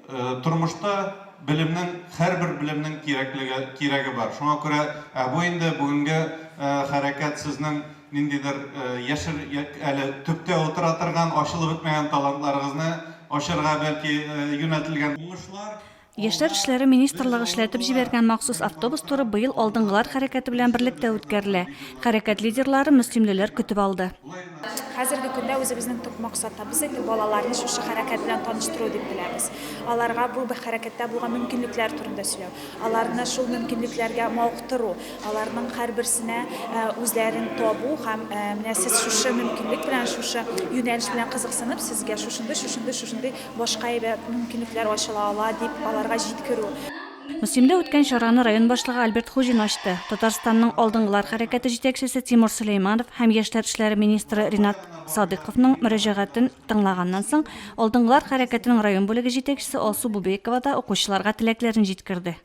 Тормышта белемнең, һәрбер белемнең кирәклеге, кирәге бар. Шуңа күрә, ә бу инде бүгенге хәрәкәт сезнең ниндидер яшер, әле төптә утыра торган, ачылып бетмәгән талантларыгызны ачарга бәлки юнәлтелгән. Уңышлар! Яшьләр эшләре министрлыгы эшләтеп җибәргән махсус автобус туры быел Алдынгылар хәрәкәте белән берлектә үткәрелә. Хәрәкәт лидерлары мөслимлеләр көтеп алды. Хәзерге көндә үзебезнең төп максатыбыз инде балаларны шушы хәрәкәт белән таныштыру дип беләбез. Аларга бу хәрәкәттә булган мөмкинлекләр турында сөйләү, аларны шул мөмкинлекләргә мавыктыру, аларның һәрберсенә үзләрен табу һәм менә сез шушы мөмкинлек белән, шушы юнәлеш белән кызыксынып, сезгә шушындый, шушындый, шушындый башка әйбәт мөмкинлекләр ачыла ала дип аларга җиткерү. Мөслимдә үткән чараны район башлыгы Альберт Хуҗин ачты. Татарстанның Алдынгылар хәрәкәте җитәкчесе Тимур Сөләйманов һәм яшьләр эшләре министры Ринат Садыйковның мөрәҗәгатен тыңлаганнан соң, Алдынгылар хәрәкәтенең район бүлеге җитәкчесе Алсу Бубекова да укучыларга теләкләрен җиткерде.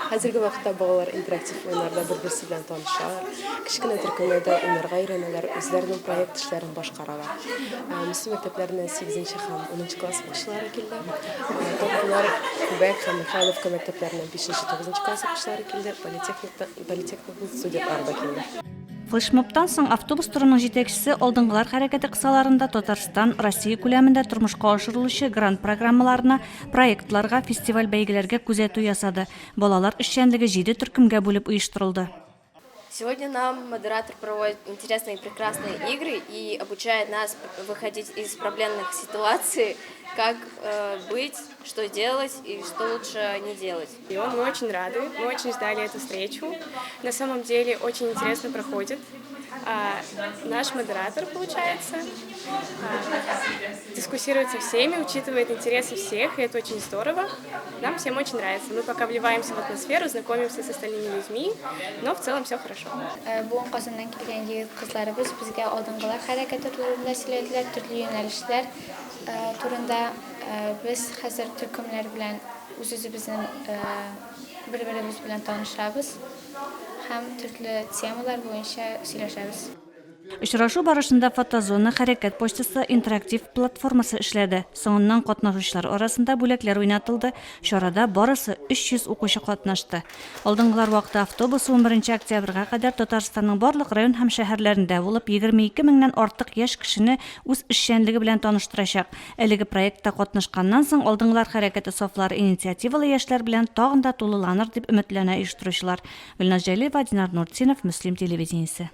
Хәзерге вакытта балалар интерактив уеннарда бер-берсе белән танышалар, кечкенә төркемнәрдә уйнарга өйрәнәләр, үзләренең проект эшләрен башкаралар. Мөслим мәктәпләреннән сигезенче һәм унынчы класс укучылары килде. Тапкырлар Күбәк һәм Михайловка мәктәпләреннән бишенче, тугызынчы класс укучылары килде, политехникта, политехникның студентлары да килде. Флешмобтан соң автобус турының җитәкчесе Алдынгылар хәрәкәте кысаларында Татарстан, Россия күләмендә тормышка ашырылучы грант программаларына, проектларга, фестиваль-бәйгеләргә күзәтү ясады. Балалар эшчәнлеге җиде төркемгә бүлеп оештырылды. Сегодня нам модератор проводит интересные и прекрасные игры и обучает нас выходить из проблемных ситуаций, как быть, что делать и что лучше не делать. Мы очень рады, мы очень ждали эту встречу. На самом деле очень интересно проходит. Наш модератор, получается, дискуссирует со всеми, учитывает интересы всех, и это очень здорово. Нам всем очень нравится. Мы пока вливаемся в атмосферу, знакомимся с остальными людьми, но в целом все хорошо. Бүген Казаннан килгән егет-кызларыбыз безгә Алдынгылар хәрәкәте турында сөйләделәр, төрле юнәлешләр турында. Без хәзер төркемнәр белән үз-үзебезнең бер-беребез белән танышабыз һәм төрле темалар буенча сөйләшәбез. Очрашу барышында фотозона, хәрәкәт почтасы, интерактив платформасы эшләде. Соңыннан катнашучылар арасында бүләкләр уйнатылды. Чарада барысы 300 укучы катнашты. Алдынгылар вакыты автобусы унберенче октябрьгә кадәр Татарстанның барлык район һәм шәһәрләрендә булып, 22 меңнән артык яшь кешене үз эшчәнлеге белән таныштырачак. Әлеге проектта катнашканнан соң, Алдынгылар хәрәкәте сафлары инициативалы яшьләр белән тагын да тулыланыр дип өметләнә оештыручылар. Гөлназ Җәлиева, Динар Нуртдинов, Мөслим телевидениесе.